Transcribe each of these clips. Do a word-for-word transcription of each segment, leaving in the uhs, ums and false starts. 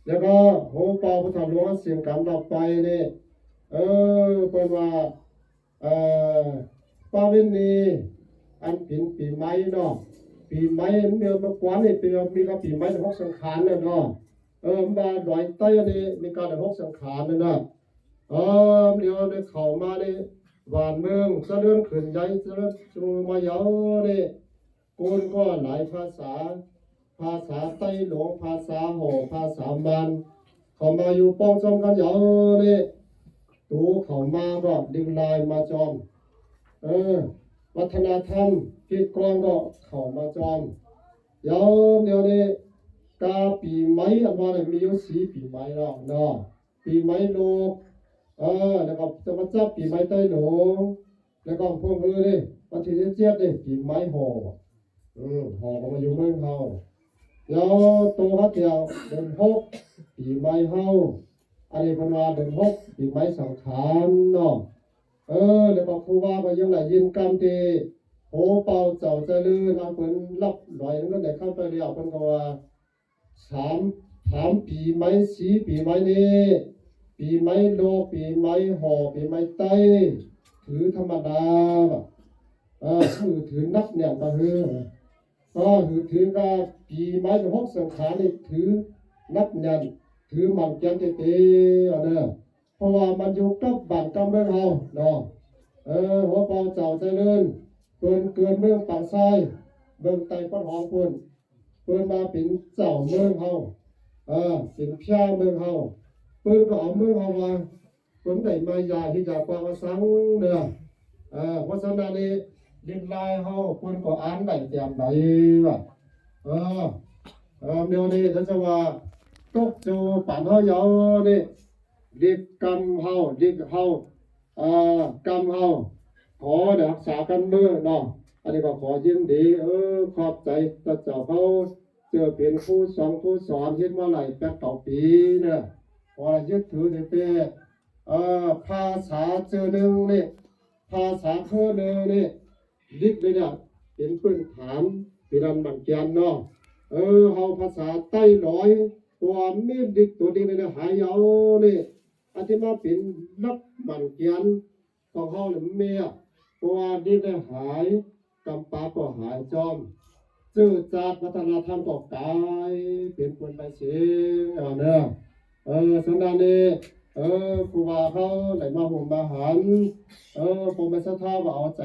แล้วก็โหเป่าพุทธหลวงเสียงกำดับไปนี่ เออ เปิ้นว่า เอ่อ ประเพณีอันเป็นปีใหม่เนาะ ปีใหม่เดือนมะกวานนี่เป็นมีก็ปีใหม่หกสังขารน่ะเนาะ เออ มาดอยใต้อันนี้มีการหกสังขารน่ะนะ เออ เดี๋ยวได้เข้ามาในบ้านเมืองเจริญขึ้นใหญ่เจริญรุ่งมายาวนี่ คนก็หลายภาษา ภาษาไต้หลง ภาษาหอ ภาษามาน เขามาอยู่ป้องจอมกันยาวนี่ ตูเขามาก็ดึงลายมาจอม เออ วัฒนธรรมกิจกรก็เขามาจอม ยาวเดียวนี้ กาปีใหม่อันว่าเนี่ยมีอยู่สีปีใหม่แล้วเนาะ ปีใหม่โลก เออ แล้วก็จะมาจับปีใหม่ไต้หลง แล้วก็พวกเออนี่ วันที่สิบเจ็ดนี่ ปีใหม่หอ อืม หอก็มาอยู่เมืองเฮา แล้วโตฮักเดียวเดือนหก ปีใหม่เฮา อันนี้เพิ่นว่าเดือนหก ปีใหม่สังขารเนาะ เออ แล้วก็ครูบาก็ยังได้ยินกำที่โหเป่าเจ้าเจริญ เอาเพิ่นรับร้อยเงินได้เข้าไปแล้ว เพิ่นก็ว่า สาม สามปีใหม่ สี่ปีใหม่นี้ ปีใหม่โลก ปีใหม่หอ ปีใหม่ไต้ ถือธรรมดา เออ คือถือนักเนี่ยก็คือ ก็คือถือว่าปีใหม่หกสังขารนี่ถือนักเนี่ย ถือมันแก่นเตะๆ เอาเด้อ เพราะว่ามันอยู่กับบ้านกับเมืองเฮาเนาะ เออ หัวเป่าเจ้าเจริญ เปิ้นเกิดเมืองปากซาย เมืองใต้ปอดหองเปิ้น เปิ้นมาเป็นเจ้าเมืองเฮา เออ เป็นพญาเมืองเฮา เปิ้นก็เอาเมืองเฮาว่า เปิ้นได้มายาที่ยากว่ามาสังเด้อ เออ เพราะฉะนั้นนี่ ลิดลายเฮา เปิ้นก็อ่านได้แจ่มใสว่า เออ เออ เดี๋ยวนี้ถ้าจะว่า ตกจูปานเฮายาวนี่ ลิดกำเฮา ลิดเฮา เอ่อ กำเฮา ขอได้รักษากันเด้อเนาะ อันนี้ก็ขอยินดี เออ ขอบใจตาเจ้าเขา เจอเป็นครูสอนครูสอนเฮ็ดมาหลายแปดเก้าปีเนี่ย ขอยึดถือเด้อ เอ่อ ภาษาเจอหนึ่งนี่ ภาษาเจอหนึ่งนี่ ลิดเลยเนี่ย เป็นพื้นฐาน เป็นอันบั่นแกนเนาะ เออ เฮาภาษาใต้ร้อย ตัวมีดลิดตัวนี้เลยเนี่ย หายเอานี่ อันที่มาเป็นนักบั่นแกนของเฮาเนี่ยมันมีอะ เพราะว่าลิดได้หาย กำปาก็หายจอม ชื่อจาติวัฒนธรรมก็กลายเป็นคนไปเสียเอาเนอะ เออ ฉะนั้นนี่ เออ ครูบาเขาได้มาห่มมาหัน เออ ผมไม่ศรัทธาว่าเอาใจ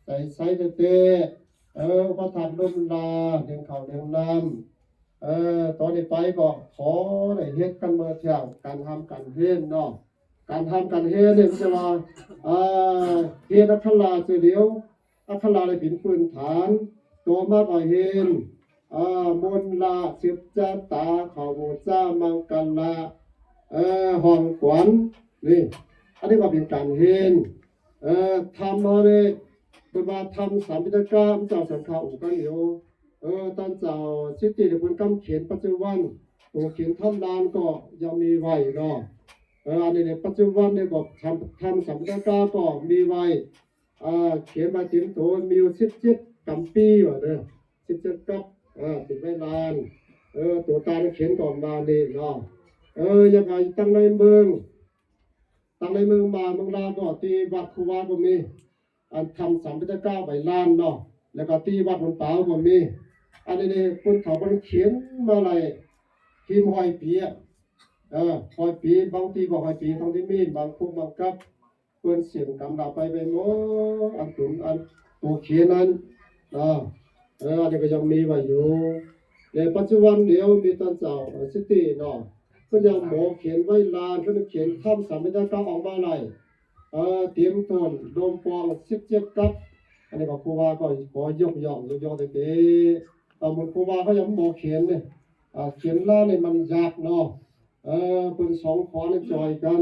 ใจใส่เต้ๆ เออ พระธาตุลมลาเลี้ยงข้าวเลี้ยงน้ำ เออ ตอนนี้ไปก็ขอได้เฮ็ดกันเมื่อเที่ยง การทำการเฮ็ดเนาะ การทำการเฮ็ดเนี่ยมันจะว่า เอ่อ เฮ็ดอัคราเสียเดียว อัคราได้เป็นพื้นฐาน ตัวมากกว่าเฮ็ด เอ่อ มนต์ละ สิบจาตา เขาบูชามังกรละ เอ่อ ห้องขวัญ นี่ อันนี้ก็เป็นการเฮ็ด เอ่อ ทำมาเลย เพิ่นว่าทำสามพิธกรรม เจ้าสังฆาองค์กันอยู่ เออ ต้านเจ้าสิทธิเดชบุญคำเขียนปัจจุบัน ตัวเขียนท่อนลานก็ยังมีไว้เนาะ เออ อันนี้เนี่ยปัจจุบันเนี่ยก็ทำ ทำสามพิธกรรมก็มีไว้ อ่า เขียนมาเต็มตัวมีอยู่สิบเจ็ดกำปีว่าเด้อ สิบเจ็ดกับ อ่า ติดไว้ลาน เออ ตัวตาเขียนก่อนมานี่เนาะ เออ ยังไงตั้งในเมือง ตั้งในเมืองมาเมืองลาวก็ที่วัดครูวาก็มี อันทำสามพิธกรรมไว้ลานเนาะ แล้วก็ที่วัดหลวงตาก็มี อันนี้เนี่ยคนเขามันเขียนมาหลายพิมพ์ร้อยปีอะ เออ ร้อยปี บางทีก็ร้อยปี ทั้งที่มีบางพวกบางกับ เปิ้นเสียงกำลาไปไปหมด อันตุนอันตัวเขียนนั้น เนาะ เออ อันนี้ก็ยังมีไว้อยู่ ในปัจจุบันเดี๋ยวมีต้านเจ้า เอ่อ สิทธิเนาะ เพิ่นยังหมอเขียนไว้ลาน เพิ่นเขียนทำสามพิธกรรมออกมาหลาย เอ่อ เตรียมต้นโดมปองสิบเจ็ดกับ อันนี้ก็ครูบาก็ขอยกย่อง ยกย่องเด้อ เอ่อ หมู่ครูบาเขายังบ่เขียนเนี่ย อ่า เขียนลานนี่มันยากเนาะ เออ เพิ่นสองขอนนี่จ่อยกัน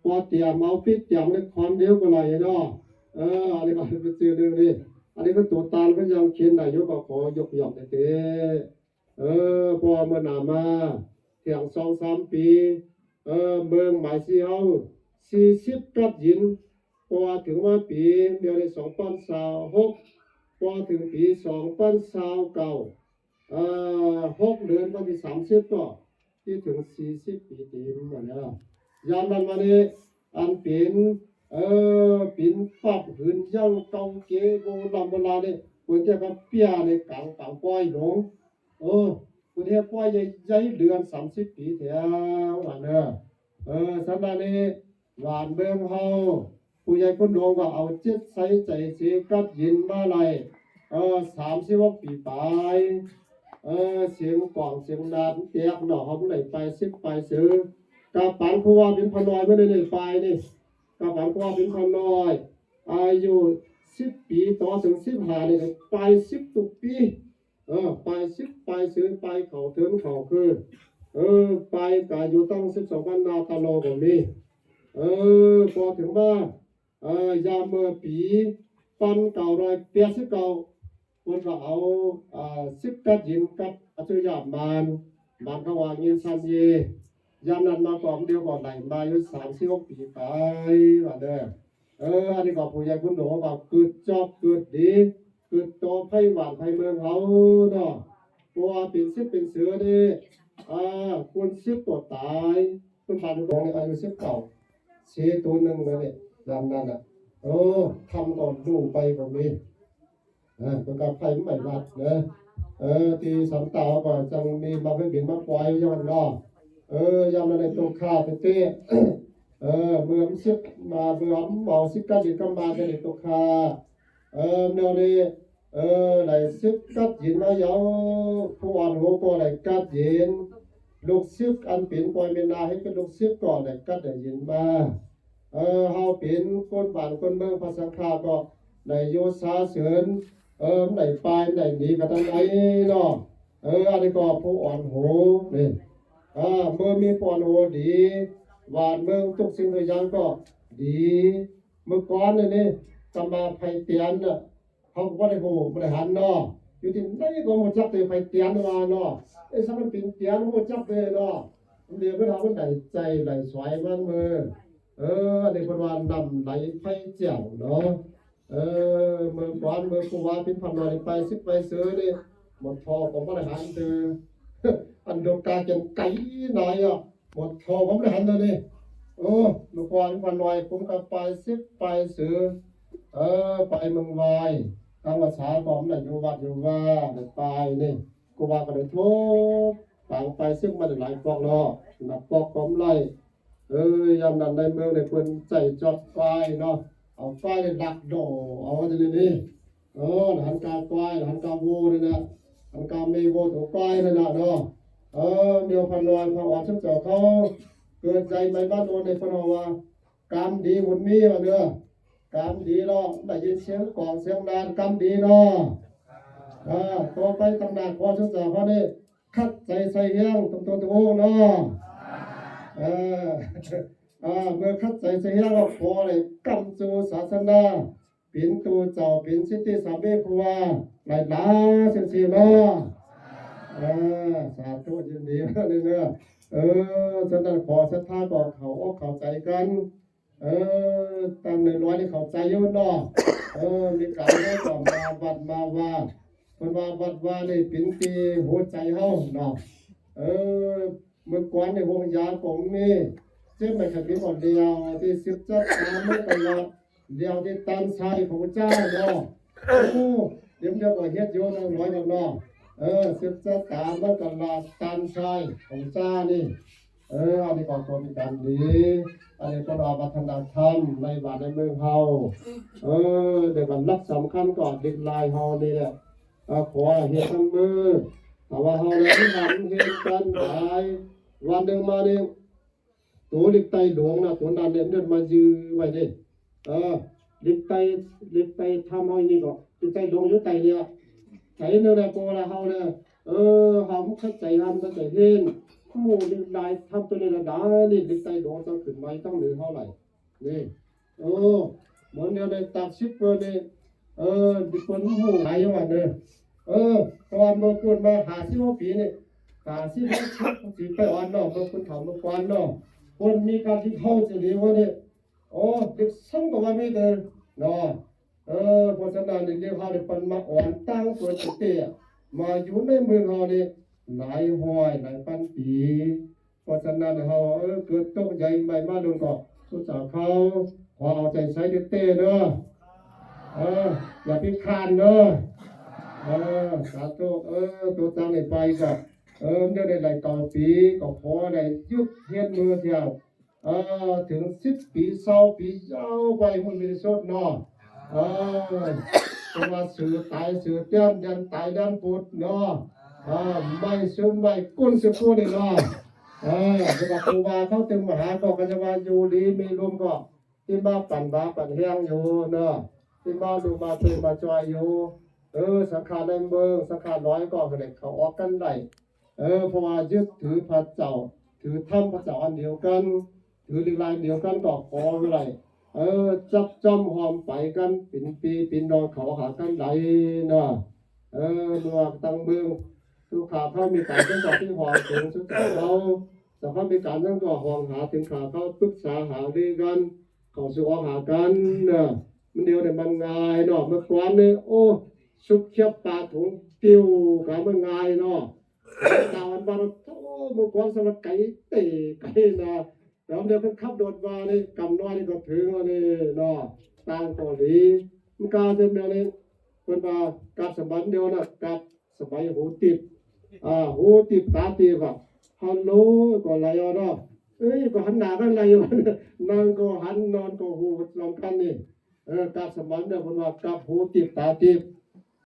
พอเตรียมเอาปิดเตรียมนี่ขอนเดียวก็ไหลเนาะ เออ อันนี้ก็เป็นชื่อเรื่องนี้ อันนี้เป็นตัวตานเพิ่นยังเขียนได้อยู่ ก็ขอยกย่องเด้อ เออ เพราะว่าเมื่อหน้ามา เที่ยงสองสามปี เออ เมืองหมายสี่เฮา สี่สิบกับหยิน เพราะว่าถึงว่าปีเดียวในสองพันซาวหก พอถึงปีสองพันซาวเก้า เอ่อ หกเดือนวันที่สามสิบก็ ที่ถึงสี่สิบปีเต็มมาแล้ว ยามนั้นมานี่ อันเป็น เออ เป็นปรับหืนยังเก่าเก๋โบราณโบราณเนี่ย เพิ่นเรียกว่าเปียในกลางปางป้อยหลง เออ เพิ่นเฮ็ดป้อยใหญ่ๆ เดือนสามสิบปีแถวว่าเด้อ เออ สำหรับนี้ หวานเบิ่งเฮา ผู้ใหญ่คนหลวงว่าเอาจิตใสใจเสกัดยินมาไล่ เออ สามสิบหกปีไป เออ เสียงกลองเสียงดาบแตกเนาะ เฮาบ่ได้ไปสิบไปซื้อ กะปานผู้ว่าเป็นพอน้อยมื้อนี้นี่ไปนี่ กะปานผู้ว่าเป็นพอน้อย อายุสิบปีต่อถึงสิบห้านี่ไปสิบทุกปี เออ ไปสิบไปซื้อไปเขาเทิงเขาคือ เออ ไปกะอยู่ตั้งสิบสองวันนาตาโลก็มี เออ พอถึงว่า เออ ยามเมื่อปีพันเก้าร้อยแปดสิบเก้า เพิ่นก็เอา อ่า สิบกัดยินกับอัจฉริยะมาร มารเขาว่ายินซันเย ยามนั้นมาก่อนเดียวก่อนไหลมาอยู่สามสิบหกปีไป ว่าเด้อ เออ อันนี้ก็ผู้ใหญ่คุณหลวงว่าเกิดจอบเกิดดี เกิดโตไพหวานไพเมืองเฮาเนาะ เพราะว่าเป็นสิบเป็นเสือนี่ อ่า คนสิบตัวตาย คนบาดของอายุสิบเก้า เสียตัวหนึ่งเลยเนี่ย ยามนั้นอ่ะ โอ้ ทำก่อนดูไปก็มี เออ มันก็ไฟมันไหม้วัดนะ เออ ตีสามตาก็จังมีมาให้บินมาปล่อยย้อนเนาะ เออ ยามนั้นในตัวข้าเต้ เออ เมื่อมันสิบมา เมื่อเมาสิบกัดยินก็มาจะในตัวข้า เออ แนวนี้ เออ ได้สิบกัดยินมาเยา ผู้อ่อนหัวก็ได้กัดยิน ลูกสิบอันเป็นปล่อยเมนาให้เป็นลูกสิบก็ได้กัดได้ยินมา เออ เฮาเป็นคนบ้านคนเมืองภาษาข้าก็ได้อยู่สาเสริญ เออ ได้ไปได้หนีกันทั้งไหนเนาะ เออ อันนี้ก็ผู้อ่อนหัวนี่ อ่า เมื่อมีผู้อ่อนหัวดี บ้านเมืองทุกสิ่งทุกอย่างก็ดี เมื่อก่อนนี่นี่ กำมาไผเตียนน่ะ เขาก็บ่ได้ฮู้บ่ได้หันเนาะ อยู่ที่ไหนก็บ่จักแต่ไผเตียนว่าเนาะ เอ้ย ถ้ามันเป็นเตียนบ่จักเลยเนาะ มันเดียวก็ทำมันได้ใจได้สวยมันเมือ เออ อันนี้เพิ่นว่านำไหลไผแจ่วเนาะ เออ เมื่อก่อนเมื่อผู้ว่าเป็นพันหน่อยไปสิบไปซื้อนี่ หมดทอก็บ่ได้หันเด้อ อันดวงตาจังไกลหน่อยอ่ะ หมดทอก็บ่ได้หันเด้อนี่ โอ้ เมื่อก่อนพันหน่อยผมก็ไปสิบไปซื้อ เออ ไปเมืองวาย ตามภาษาก็บ่ได้อยู่วัดอยู่ว่า ได้ไปนี่ กูว่าก็ได้ทุกปางไปซึ่งมันหลายปอกเนาะ นับปอกก็บ่ได้ เออ ยามนั้นในเมืองในเพิ่นใส่จอบควายเนาะ เอาควายเนี่ยดักดอเอาไว้ที่นี่นี่ เออ หันกาควาย หันกาวัวนี่นะ หันกาแม่วัวตัวควายนั่นน่ะเนาะ เออ เดี๋ยวพันลอยพระอ่อนเจ้าเขา เกิดใจใหม่บ้านโอนในเพิ่นเอาว่า กรรมดีบุญมีว่าเด้อ กรรมดีเนาะ ได้ยินเสียงกลองเสียงดานกรรมดีเนาะ อ่า ต่อไปตั้งหน้าขอเจ้าเจ้าเขานี่ คัดใจใส่เฮียงตรงตัวตัวเนาะ เออ อ่า เมื่อคัดใจใส่เฮียงแล้วขอเลยกำจูศาสนา เป็นตัวเจ้าเป็นสิทธิสามีครูว่าหลายหลายเสียงเสียงเนาะ เออ สาธุยินดีเลยเนาะ เออ ฉะนั้นขอศรัทธาบอกเขาอกเข้าใจกัน เออ ตามในร้อยนี่เข้าใจอยู่เนาะ เออ มีการได้ก่อนมาวัดมาว่า เพิ่นว่าวัดว่านี่เป็นที่หัวใจเฮาเนาะ เออ เมื่อก่อนในโรงยาของมีเจ็บไม่ขมิ้นอ่อนเดียวที่สิบเจ็ดตามเมื่อกันละเดียวที่ตามชายของเจ้าเนาะ โอ้ เดี๋ยวเดียวก็เฮ็ดโยนเอาร้อยดอกเนาะ เออ สิบเจ็ดตามเมื่อกันละตามชายของเจ้านี่ เออ อันนี้ก็คนกันดี อันนี้ก็เอาวัฒนธรรมในบ้านในเมืองเฮา เออ เดี๋ยวกันหลักสำคัญก็เด็กลายเฮานี่แหละ เอ่อ ขอให้เฮ็ดนำมือ แต่ว่าเฮาเนี่ยที่ทำเฮ็ดกันหลาย วันหนึ่งมานี่ ตัวเด็กไตหลวงนะ ตัวนั้นเนี่ยเดินมายื้อไว้เด้ เออ เด็กไต เด็กไตทำเฮานี่ก็ เด็กไตหลวงอยู่ไตเนี่ย ไตเนี่ยแหละ โกละเฮาเนี่ย เออ เฮามันเข้าใจ เฮามันเข้าใจเห็น หมู่เด็กหลายทำตัวนี้ละได้ นี่เด็กไตหลวงต้องขึ้นมาต้องเหนือเฮาไหล นี่ เออ เหมือนเดียวในตัดสิบเปอร์นี่ เออ มีคนหูหลายจังหวัดเลย เออ เพราะว่าเมื่อก่อนมาห้าสิบกว่าปีนี่ ห้าสิบ หกสิบ สิไปอ่อนเนาะ เมื่อคนเฒ่าเมื่อก่อนเนาะ คนมีการที่เข้าใจดีว่าเนี่ย โอ้ เด็กส่งก็ว่ามีแต่เนาะ เออ เพราะฉะนั้นเด็กเฮาเนี่ยเพิ่นมาอ่อนตั้งตัวเตี้ย มาอยู่ในเมืองเฮานี่หลายร้อยหลายพันปี เพราะฉะนั้นเฮาเออเกิดตกใหญ่ใหม่มาลงก็ทุกสาวเขาขอเอาใจใส่เต้ๆเด้อเอออย่าพิการเด้อเออสาธุเออตัวจังในไปก็เออเดี๋ยวได้หลายเก้าปีก็ขอได้หยุดเฮียนมือเที่ยวเออถึงสิบปีเศร้าปียาวไปมันมีสุดเนาะเออตัวมาสือตายสือเตี้ยนยันตายยันปุดเนาะเออไม่ซื้อไม่กุ้นซื้อกุ้นเลยเนาะ เออคือว่าครูบาเขาตึงมาหาก็ก็จะว่าอยู่ดีมีลมก็ที่มาปั่นบาปั่นแห้งอยู่เนาะที่มาดูมาเตยมาจอยอยู่เออสังขารในเมืองสังขารน้อยก็เลยเขาออกกันได้เออเพราะว่ายึดถือพระเจ้าถือธรรมพระเจ้าอันเดียวกันถือลีลายเดียวกันก็ขออะไรเออจับจ้อมหอมไปกันเป็นปีเป็นนองเขาหากันไหลเนาะเออเมืองตังเมือง สุขาเขามีการเป็นสัตว์ที่หอมถึงสุดท้ายเขาสัพพะมีการนั่นก็ห้องหาถึงขาเขาปรึกษาหารือกันเขาสู่ออกหากันเนอะมันเดียวเนี่ยมันง่ายเนาะเมื่อก่อนเนี่ยโอ้สุกเขียบปลาถุงปิวขามันง่ายเนาะตาวันบานโอ้เมื่อก่อนสมัยไก่เตะไก่นะแล้วเดี๋ยวเพิ่นขับรถมาเลยกำน้อยนี่ก็ถึงแล้วนี่เนาะต่างเกาหลีมันกลายเป็นแนวนี้เพิ่นมากับสมัยเดียวนะกับ สมัยหูติบอ่าหูติบตาติบอ่ะฮัลโหลก็ไหลเอาเนาะเอ้ยก็หันหน้ากันไหลอยู่นั่งก็หันนอนก็หูลองกันนี่เออกลับสมัยเนี่ยคนว่ากลับหูติบตาติบ